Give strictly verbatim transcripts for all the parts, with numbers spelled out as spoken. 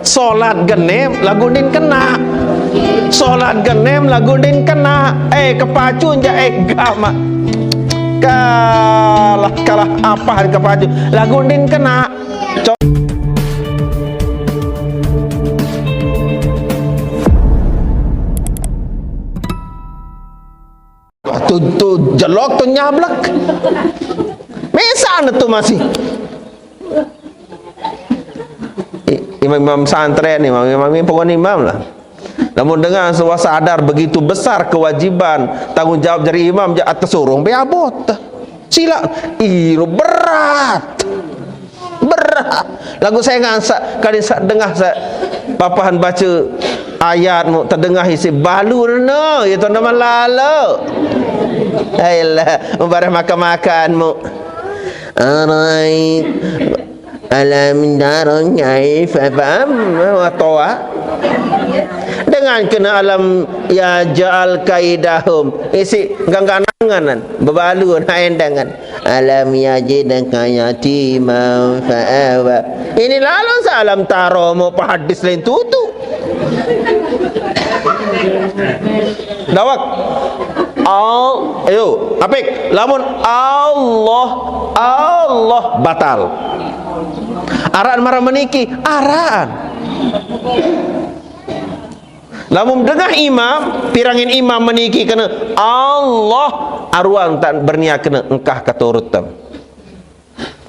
Solat genem lagu din kena. Solat genem lagu din kena. Eh, kepacu ja, eh, gama. Kalah, kalah apa kepacu? Lagu din kena. Co- Wah, tu, tu jelok tu nyablek. Mesan tu masih. I-, imam-imam santren, imam-imam ni pokoknya imam lah. Namun dengan sebuah sadar begitu besar kewajiban, tanggung jawab dari imam, ja atas urung be abot. Sila, ih, berat. Berat. Lagu saya ngan sa, kali sa, dengah sa, papahan baca ayat mu, terdengah isi balu rena, itu nama lala. Ayolah, mubarah makan-makan mu. Alright. Alam tara kaifa, faham? Wa toa. Dengan kena alam yaj'al kaidahum. Isi gangganangan, bebalu, nak endangan. Alam yajidka yatiman fa'awa. Ini lalu salam taro mau hadis lain tutu. Dawak. Al, ayo, apik. Lamun Allah, Allah batal. Araan marah meniki, araan. Lamun dengah imam, pirangin imam meniki kena Allah, aruan tak berniat kena engkah keturut tem.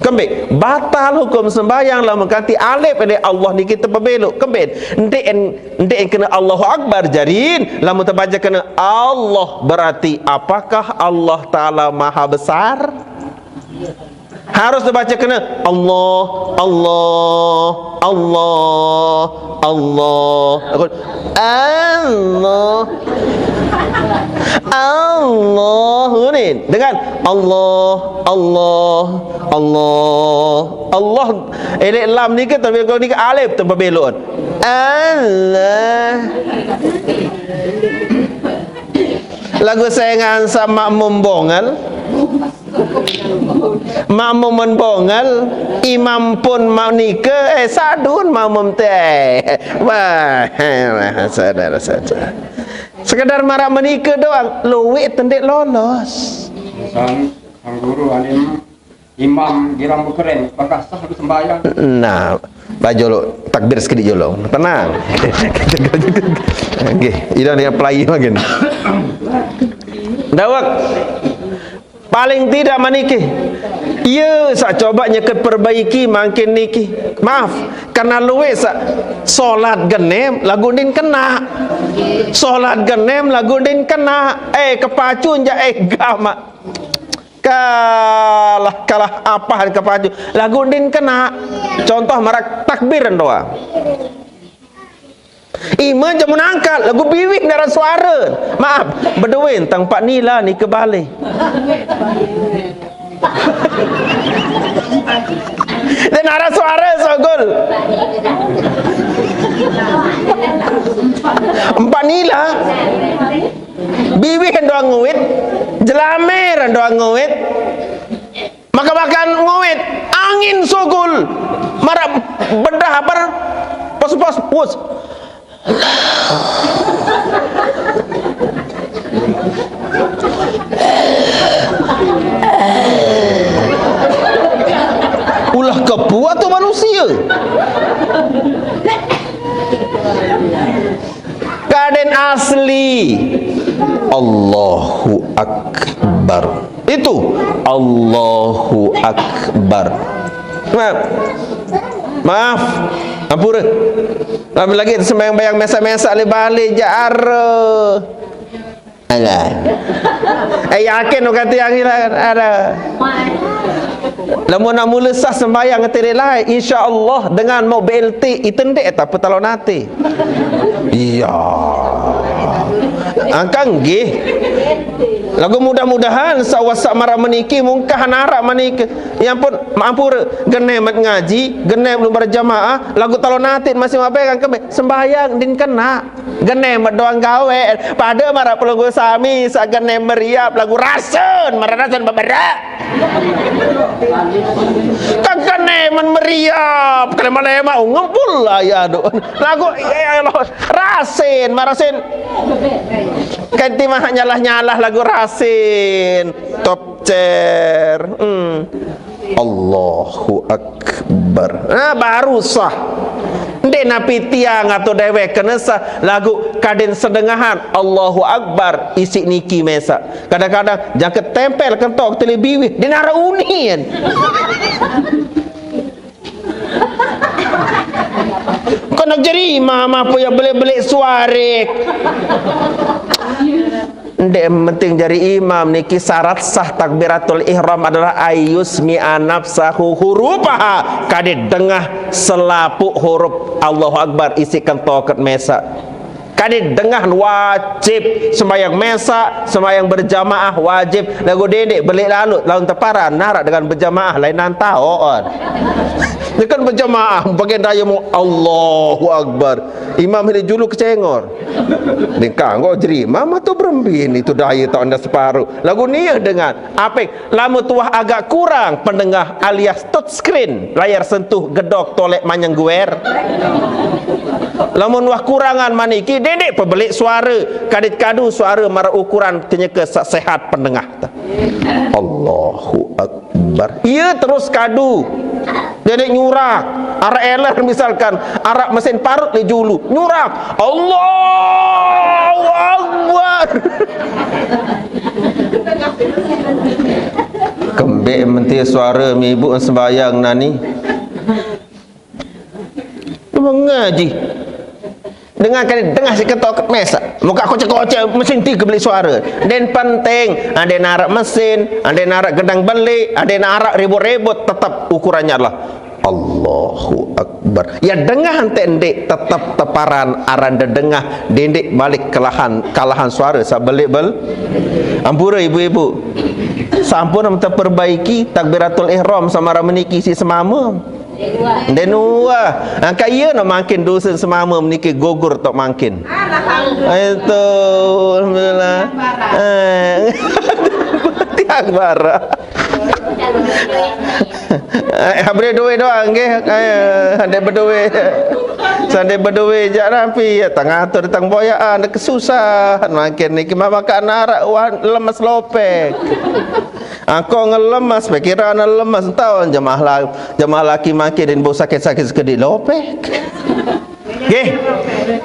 Kembik, batal hukum sembahyang lamun kanti alif ini Allah niki tepebelok. Kembik, nde'en, nde'en kena Allahu Akbar jarin, lamun terbaca kena Allah, berarti apakah Allah Ta'ala Maha Besar? Harus terbaca kena Allah, Allah, Allah, Allah. Aku, Allah. Allah ni dengan Allah, Allah, Allah, Allah. Elek lam ni ke tapi kalau ni ke alif tempat belok. Allah. Lagu saingan sama membongal. Makmum membongal, imam pun mau nika, eh, sadun makmum teh. Wah, saudara-saudara. Sekedar marah menika doang, luwih tendik lolos. Sang, sang guru alim, imam girang bukeren, apakah sah itu sembahyang? Nah, baju lo, takbir sedikit dulu. Tenang. Oke, ini dia pelai makin. Dawak. Paling tidak maniki. Iya, sak coba nyeket perbaiki makin niki. Maaf, karena luwih sak solat genem lagu din kena. Solat genem lagu din kena. Eh, kepacu ja, eh, gama. Kalah, kalah apa kepacu? Lagu din kena. Contoh marak takbir doa. Ima jamun angkat, lagu biwih nara suara. Maaf, beduin tang Pak Nila ni kebalik. Dan nara suara sogol. Empat Nila. Biwih doang nguit, jelame doang nguit. Maka bahkan nguit, angin sugul, marah bedah apa? Pos-pos, pus. Ulah kepuat tu manusia. Kaden asli. Allahu Akbar. Itu Allahu Akbar. Maaf. Maaf. Ampura. Lagi sembahyang-bayang mesak-mesak le balik je ara. Alah. Eh, yakin orang kata yang hilang ada. Lamun nak mula sah sembahyang ngetirih lai, insya Allah dengan mau B L T itendek tak petalon hati. Iya. Angkang gih. Lagu mudah-mudahan sawasa mara meniki mungkah narak meniki. Ya ampun, ampura. Genai mat ngaji, genai belum berjamaah, lagu talon atit masih mabegang kembe. Sembahyang din kena. Genai mat doang gawe. Pada mara pelunggu sami, sa genai meriap, lagu rasen, mara rasen beberak. Kagak nemen meriap, kelema-lema, oh, ngempul lah ya, aduh. Lagu, ya Allah, rasen, marasen. Kanti mah nyalah-nyalah lagu rasen. Top chair. Hmm. Allahu Akbar. Nah, baru sah. Ndek napi tiang atau dewek kena sah lagu kadin sedengahan Allahu Akbar isi niki mesa. Kadang-kadang jangka tempel kentok teli biwih, dia nara unian. Kau nak jadi imam apa ya belik-belik suarik? Ndek penting jadi imam niki syarat sah takbiratul ihram adalah ayus mi anafsahu hurufaha. Kadit dengah selapuk huruf Allahu Akbar isi kentoket mesa. Kadit dengah wajib sembahyang mesa, sembahyang berjamaah wajib. Lagu dendik belik lalu lawan tepara narak dengan berjamaah lain nantaoon. Dia kan berjamaah, bagian daya mu Allahu Akbar. Imam hili julu kecengor. Dengkang kau jeri, mama tu berembin itu daya tak anda separuh. Lagu ni dengan apa? Lamun tuah agak kurang pendengah alias touchscreen, layar sentuh gedok tolek manyang guer. Lamun wah kurangan maniki, dendik pebelik suara, kadit kadu suara mara ukuran kenyeke sehat pendengah. Allahu Akbar. Ia terus kadu. Dendik nyurak. Arak eler misalkan, arak mesin parut le julu. Nyurak. Allahu Akbar. Kembek menti suara mi ibu sembayang nani. Mengaji. Dengan kali dengah si ketok mesa. Muka kocak-kocak mesin tiga beli suara. Den penting, ada narak mesin, ada narak gedang beli, ada narak ribut-ribut, tetap ukurannya adalah Allahu Akbar. Ya dengah ente ndik tetap teparan aran dedengah dendik balik kalahan kalahan suara sabelik bel. Ampura ibu-ibu. Sampun terperbaiki takbiratul ihram sama meniki si semama. Denua. Angka iya no makin dosa semama meniki gugur tok makin. Itu alhamdulillah. Eh. Tiang bara. Eh, beri duit doang nggih. Eh, ada berduit. Sande berduit jak rampi ya tengah tu datang boyaan kesusahan makin niki mama kan arak wah lemes lopek. Aku ngelemes pikiran lemes tahu jemaah la-, jemaah laki makin din bau sakit-sakit sekedi lopek. Nggih.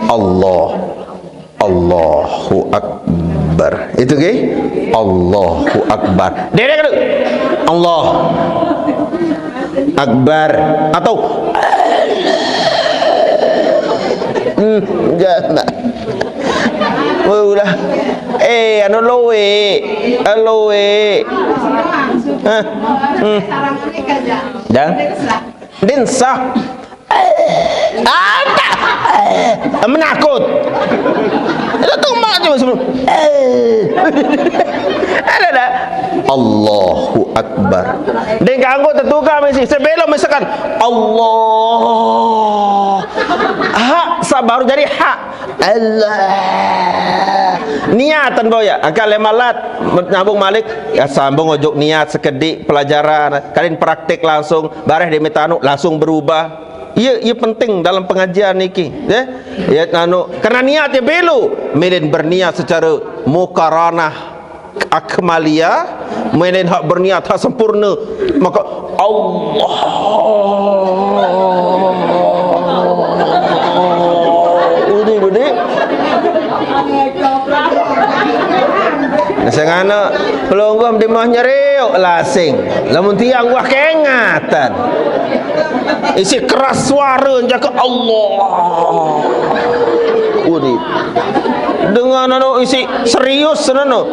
Allah. Allahu Akbar. Itu nggih. Allahu Akbar. Derek dulu. Allah Akbar atau hmm, jangan. Oh, udah. Eh, anu loe. Aloe. Hah? Hmm. Dah. Din sah. Ada. Menakut. Itu tuh mak cuma sebelum. Ada dah. Allahu Akbar. Dia ganggu tertukar mesti. Sebelum misalkan Allah. Hak sa baru jadi hak. Allah. Niatan boya. Angkat lemalat. Nyambung malik. Ya sambung ojuk niat sekedik pelajaran. Kalian praktik langsung. Bareh dia minta anu langsung berubah. Ia, ia penting dalam pengajian niki, ya. Ya anu karena niat ya belu, milin berniat secara mukaranah akmalia, milin hak berniat hak sempurna, maka Allah. Ini budi. Sengana pelonggom di mah nyeriuk lasing. Lamun tiang wah kengatan. Isi keras suara jaga Allah. Udi. Dengan anu isi serius nano.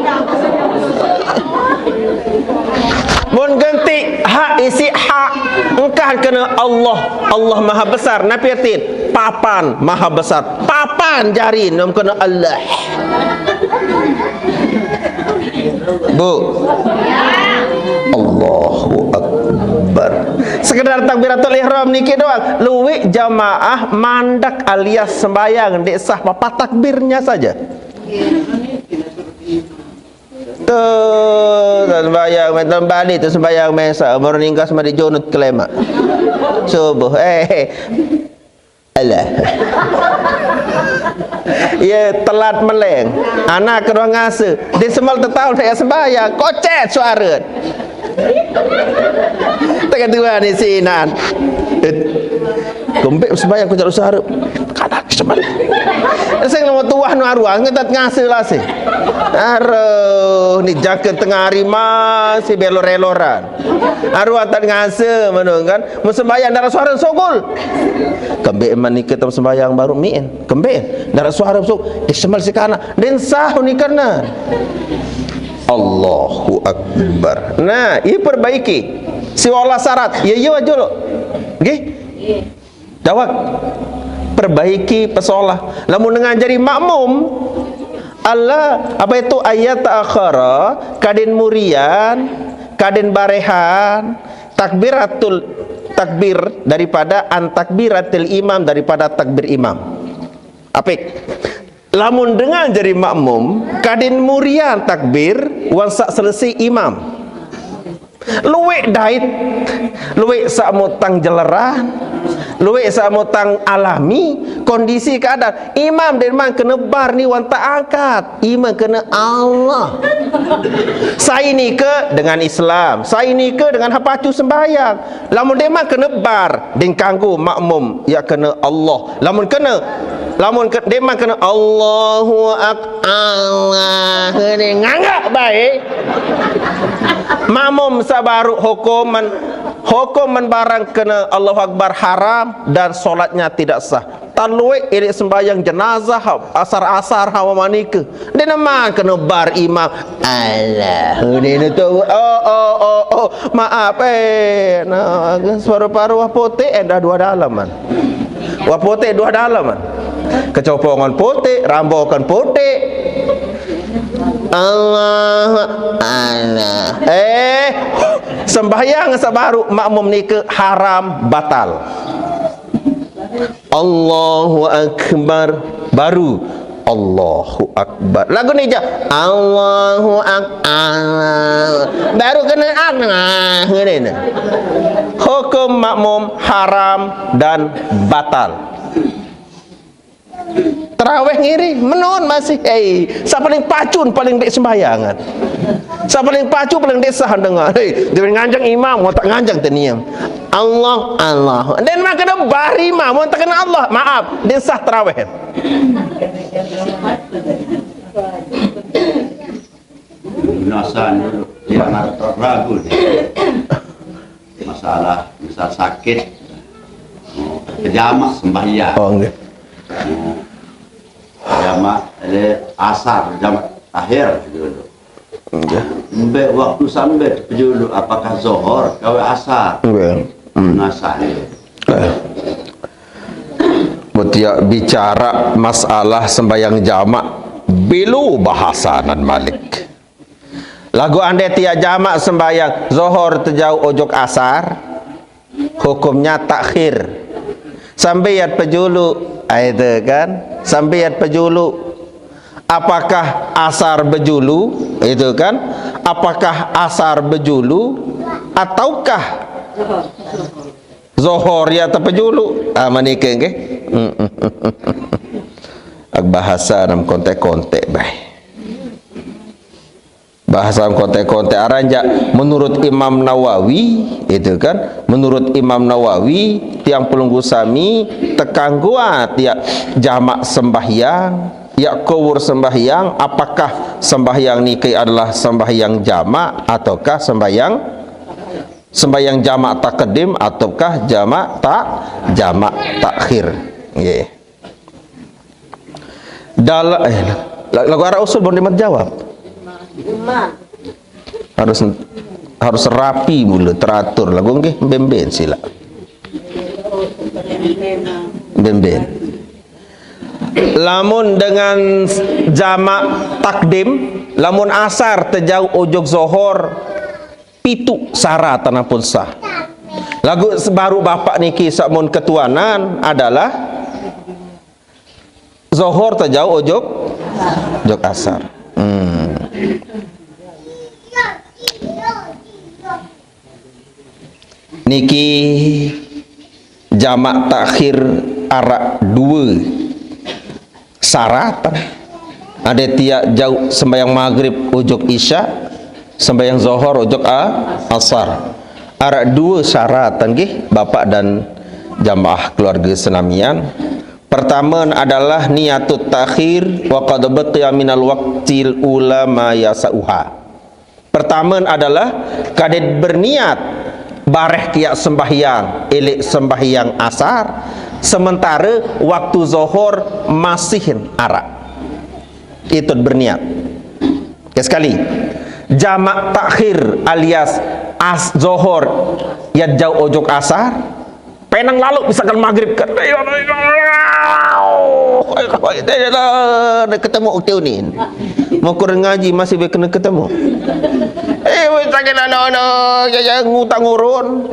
Mun ganti hak isi hak engkah kena Allah. Allah Maha Besar. Napi artin? Papan Maha Besar. Papan jari nom kena Allah. Bu. Allahu Akbar. Sekedar takbiratul ihram niki doang. Luwih jamaah mandek alias sembahyang, ndeq sah papat takbirnya saja. Tuh, sembahyang, main balik tuh sembahyang mesa, baru ningkas mandi junut kelema. Subuh, eh, alah. Ya, telat meleng. Anak kedua ngase. Dia semal tetau saya sembahyang. Kocet suara. Tengah dua ni sinan. Kembek sembahyang kocet suara. Kanak sembahyang. Sing lama tuah nu aruan ngetat ngase lah sih. Aduh, ni jangka tengah hari masih belor-eloran. Aruan tak ngase menung kan. Mun sembahyang darah suara sogol. Kembek man nike tem sembahyang baru mi'en. Kembek darah suara sogol. Eh, semal si kana. Den sah ni kana. Allahu Akbar. Nah, ini perbaiki. Si Allah syarat. Ya, iya aja lo. Nggih. Jawab. Perbaiki, pesolah. Lamun dengan jadi makmum, Allah, apa itu, ayat akhara, kadin murian, kadin barehan, takbiratul, takbir daripada an takbiratil imam, daripada takbir imam. Apik. Lamun dengan jadi makmum, kadin murian takbir, wan sak selesai imam. Luwek dait, luwek sak mutang jeleran, luwek sak mutang alami, kondisi keadaan. Imam den mang kena bar ni wan tak angkat. Imam kena Allah. Sai nike dengan Islam, sai nike dengan hapacu sembahyang. Lamun den mang kena bar, den kanggo makmum, ya kena Allah. Lamun kena, lamun ke, den mang kena Allahu Ak-, Allah, ni nganggak baik. Makmum sabaru hukum men, hukum men barang kena Allahu Akbar haram dan solatnya tidak sah. Taluek ilik sembahyang jenazah, asar-asar hawa manike. Den mang kena bar imam. Allah, ni tu. Oh, oh, oh, oh. Maaf, eh. Nah, paru-paru wah putik, eh, dah dua dalaman. Wah putik dua dalaman. Kecopongan putik, rambokan putik. Allah, Allah. Eh, sembahyang sabaru makmum nike haram, batal. Allahu Akbar. Baru Allahu Akbar. Lagu ni je. Allahu Akbar. Baru kena Allah. Ngene ni. Hukum makmum haram dan batal. Terawih ngiri, menon masih. Eh, sa paling pacun, paling dek sembayangan. Sa paling pacun, paling dek sah dengar. Hei, dia nganjang imam, mau tak nganjang teniang. Allah, Allah. Den mah kena bari mah, mun tak kena Allah, maaf, den sah tarawih. Lunasan dulu, jangan ragu nih. Masalah, misal sakit, oh, ke jamak sembahyang. Oh, nggih. Oh, jamak, eh, asar, jamak akhir dulu. Nggih. Mbek waktu sampai pejulu, apakah zohor, gawe asar? Nggih. Hmm. Nasah. Eh. Mutiak bicara masalah sembahyang jamak, bilu bahasanan malik. Lagu ande tiak jamak sembahyang zohor tejauh ojok asar, hukumnya takhir. Sambiat pejulu, ah, itu kan? Sambiat pejulu. Apakah asar bejulu? Itu kan? Apakah asar bejulu ataukah zohor ya tepejulu? Ah, manike nggih. Ak bahasa nam kontek-kontek bae. Bahasa kontek-kontek aranjak menurut Imam Nawawi, itu kan, menurut Imam Nawawi, tiang pelungguh sami tekangguat ya jamak sembahyang, ya kowur sembahyang, apakah sembahyang niki adalah sembahyang jamak ataukah sembahyang, sembahyang jamak takdim ataukah jamak tak, jamak takhir. Nggih. Dal-, eh, la-, lagu arah usul bon dimat jawab. Harus, harus rapi mula, teratur. Lagu nggih, bemben sila. Bemben. Lamun dengan jamak takdim, Lamun asar tejauh ojog zohor, pitu syarat tanah pun sah. Lagu sebaru bapak niki samun ketuanan adalah zohor tejauh ojog, ojog asar. Hmm. Niki jamak takhir arak dua syarat. Ada tiap jauh sembahyang maghrib ujug isya, sembahyang zohor ujug a-, asar. Arak dua syarat nggih, bapak dan jamaah keluarga senamian. Pertama adalah niatut takhir wa qad baqiya minal waqtil ula ma yasauha. Pertama adalah kadit berniat bareh kiak sembahyang, ilik sembahyang asar, sementara waktu zohor masih arak. Itu berniat. Oke, sekali. Jamak takhir alias as zohor ya jauh ojog asar, penang lalu misalkan maghrib kan. Ketemu waktu ni. Mau kurang ngaji masih boleh kena ketemu. Eh, weh, sakit anak-anak, ya, ya, ngutang urun.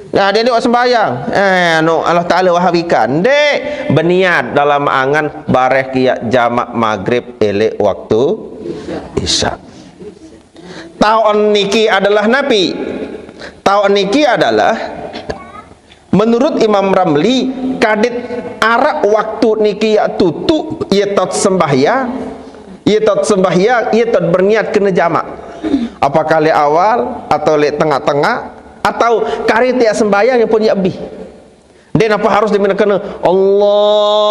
Ya, dia ni buat sembahyang. Eh, anu, Allah Ta'ala wahabikan. Dek, berniat dalam angan bareh kiak jamak maghrib elek waktu isya. Taun niki adalah napi? Taun niki adalah menurut Imam Ramli, kadit arak waktu niki ya tutu, ia tot sembahyang, ia tot sembahyang, ia tot berniat kena jamak. Apakah le awal atau le tengah-tengah atau kari tiak sembahyang yang pun ya lebih. Dia napa harus diminta kena Allahu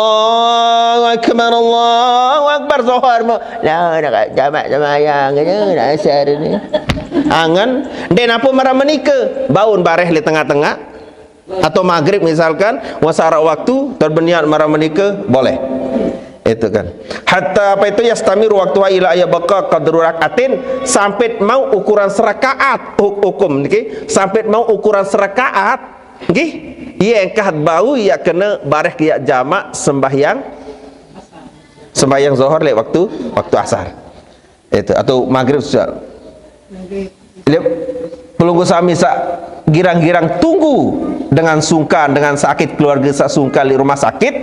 Akbar, Allahu Akbar, Zohor mu. Lah, nak jamak sembahyang aja, nak asar ni. Angan, dia napa marah menika? Baun bareh le tengah-tengah. Atau maghrib misalkan, wasarak waktu, terberniat marah menika, boleh. Itu kan. Hatta apa itu yastamir waktu ila ayat baka qadru rakatin, sampai mau ukuran serakaat, huk-, hukum niki, sampai mau ukuran serakaat, nggih, ia engkah bau ia kena bareh kiak jamak sembahyang, sembahyang zohor lek waktu, waktu asar. Itu, atau maghrib sudah. Lep, pelunggu sami sak girang-girang tunggu dengan sungkan, dengan sakit keluarga sak sungkan di rumah sakit,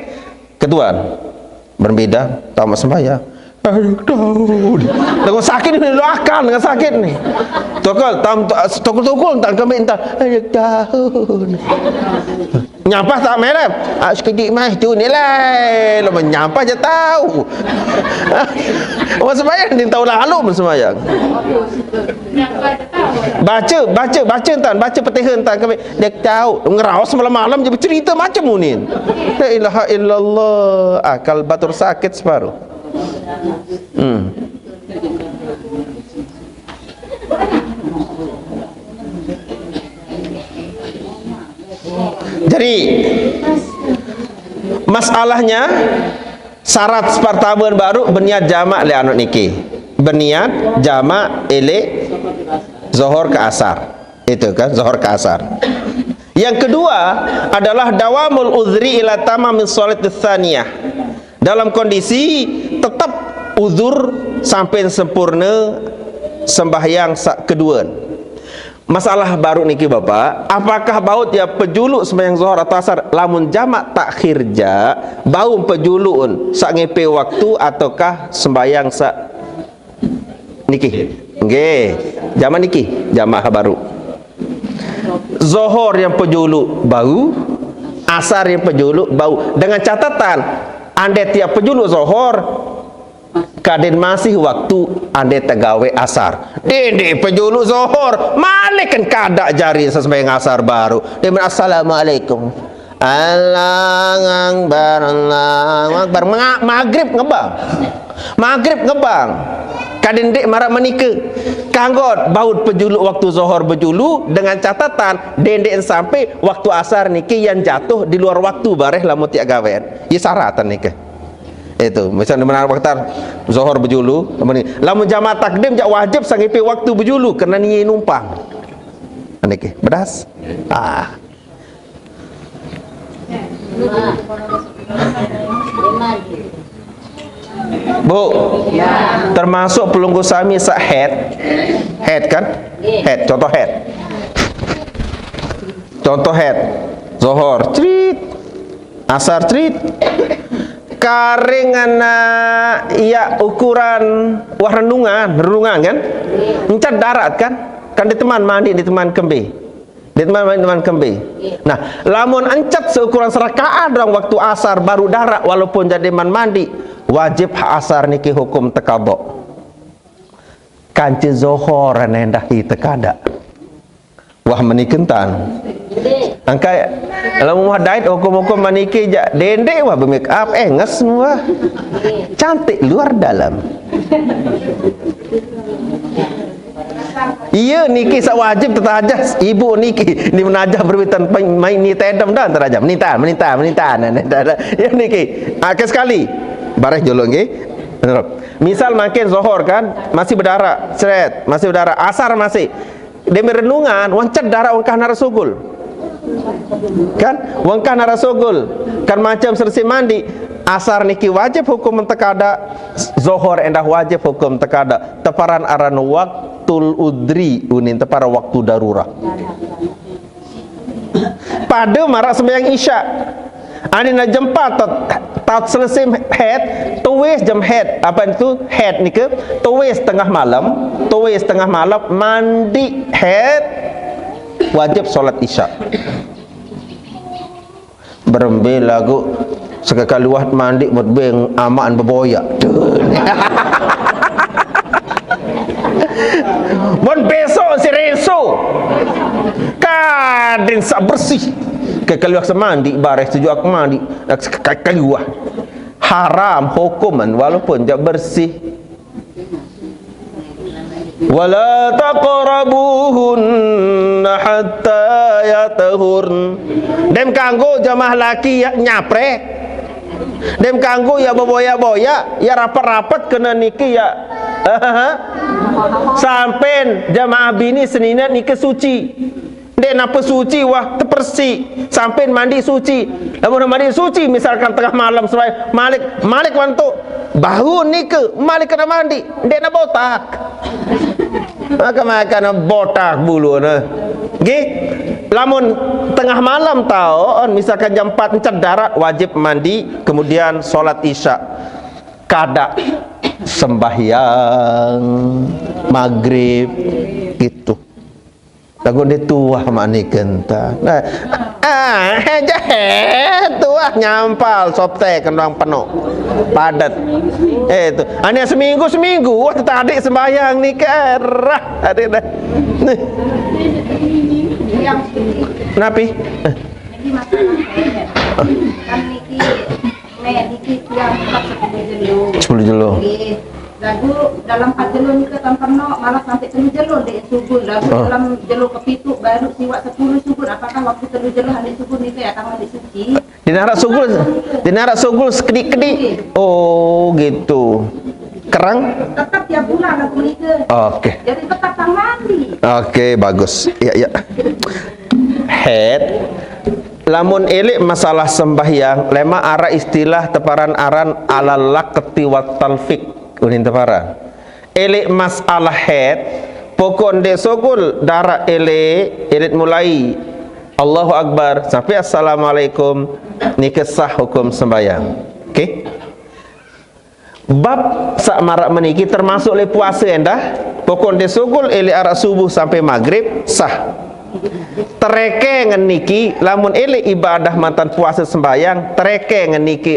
ketuan berbeda, tamat sembahyang. Aduh, tahu. Dengan sakit ni, lo akan dengan sakit ni. Tokol, tam, tokol-tokol, tak kami entah. Aduh, tahu. Nyampah tak melem? Ah, sekedik mah tu ni lah. Lo menyampah je tahu. Orang sembahyang dia tahu lalu pun sembahyang. Baca, baca, baca entan, baca Fatihah entan kami. Dia tahu ngeraos malam-malam je bercerita macam ni. La ilaha illallah. Akal batur sakit separuh. Hmm. Jadi, masalahnya, syarat pertama baru berniat jamak le anu niki. Berniat jamak elek zohor ke asar. Itu kan, zohor ke asar. Yang kedua adalah dawamul uzri ila tamamil salat tsaniyah. Dalam kondisi tetap uzur sampai sempurna sembahyang sa-, kedua. Masalah baru niki, Bapak, apakah baut ya pejulu sembahyang zuhur atau asar? Lamun jamak takhir ja, bau pejuluun sak ngepe waktu ataukah sembahyang sak niki? Nggih, jamak niki, jamak baru. Zuhur yang pejulu bau, asar yang pejulu bau. Dengan catatan, ande tiap pejulu zuhur, kadin masih waktu ande tegawe asar. Dende pejulu zuhur, malik kan kada jari sesembahyang asar baru. Dia men, "Assalamualaikum." Allahu Akbar, Allahu Akbar. Menga-, maghrib ngebang. Maghrib ngebang. Kadin dek marak menika. Kanggot, baut pejulu waktu zuhur bejulu dengan catatan dende sampai waktu asar niki yang jatuh di luar waktu bareh lamun tiak gawean. Ya syaratan niki. Itu, misalnya mana waktu zuhur bejulu, apa ni? Lamun jamak takdim jak wajib sangipi waktu bejulu karena ni numpang. Niki, bedas? Ah. Bu, termasuk pelungguh sami sak haid. Haid kan? Haid, contoh haid. Contoh haid. Zohor, cerit. Asar, cerit. Karing ana ya ukuran wah renungan, renungan kan? Encat darat kan? Kan di teman mandi, di teman kembe. Di teman mandi, teman kembe. Nah, lamun encat seukuran serakaat dong waktu asar baru darat walaupun jadi man mandi, wajib asar niki hukum tekabok. Kance zohor nendahi tekada. Wah, menikentan. Angkai, lamun wah dait hukum-hukum maniki ja dende wah, be-make up, eh, nges semua. Cantik luar dalam. Iya niki sak wajib tetajah ibu niki ni menajah berwitan main ni tedem dan terajah menita menita menita. Iya niki. Akeh sekali. Bareh jolo nggih. Bener. Misal makin zohor kan masih berdarah, seret, masih berdarah, asar masih. Demi renungan, wancet darah wengkah narasugul. Kan? Wengkah narasugul. Kan macam sersi mandi. Asar niki wajib hukum tekada, zohor endah wajib hukum tekada. Teparan aran waktul udri unin, teparan waktu darurat. Pada marak sembahyang isya. Ani na jempa tot, tot selesai haid, tuwis jam haid. Apa itu haid nika? Tuwis tengah malam, tuwis tengah malam mandi haid, wajib solat isya. Berembe lagu sekekali wah mandi mut beng amaan beboyak. Mun besok si reso kadin sak bersih. Kekali wah semandi bareh tujuh aku mandi. Kekali wah haram hukuman walaupun jak bersih. Wala taqrabuhunna hatta yatahurn. Dem kanggo jamaah laki ya nyaprek. Dem kanggo ya beboyak-boyak, ya rapat-rapat kena niki ya. Sampen jamaah bini senina niki suci. Dek napa suci wah tepersi sampai mandi suci. Lamun mandi suci misalkan tengah malam serai malik malik wantu bahu nika malik kena mandi dek na botak. Maka makan botak bulu na. Nggih. Lamun tengah malam taun misalkan jam empat encet darat wajib mandi kemudian sholat isya. Kada sembahyang maghrib gitu. Lagu dia tuah mani kenta. Nah, ah, jahe tuah nyampal sopte kendang penuh. Padat. Eh itu. Hanya seminggu seminggu wah tadi sembahyang ni kerah. Ada dah. Nih. Napi? Kan niki nek niki tiang empat sepuluh jelo. Sepuluh jelo. Nggih. Lagu dalam empat jelo nika tampeno malah sampai telu jelo dek subuh. Lagu dalam jelo kepitu baru siwak sepuluh subuh. Apakah waktu telu jelo halik subuh nika ya tangan dek suci? Dinarak sugul, dinarak sugul sekedik-kedik. Oh gitu. Kerang? Tetap tiap bulan lagu nika. Oke. Jadi tetap tang mandi. Oke, bagus. Ya ya. Head. Lamun elik masalah sembahyang, lema ara istilah teparan aran alalakti wat talfik. Unin teparan. Elik masalah head, pokok ndek sogol dara elik, elik mulai Allahu Akbar sampai Assalamualaikum, ni kesah hukum sembahyang. Oke? Bab sak marak meniki termasuk le puasa endah. Pokok nde sugul ele arak subuh sampai maghrib sah. Tereke ngen niki lamun ele ibadah mantan puasa sembahyang tereke ngen niki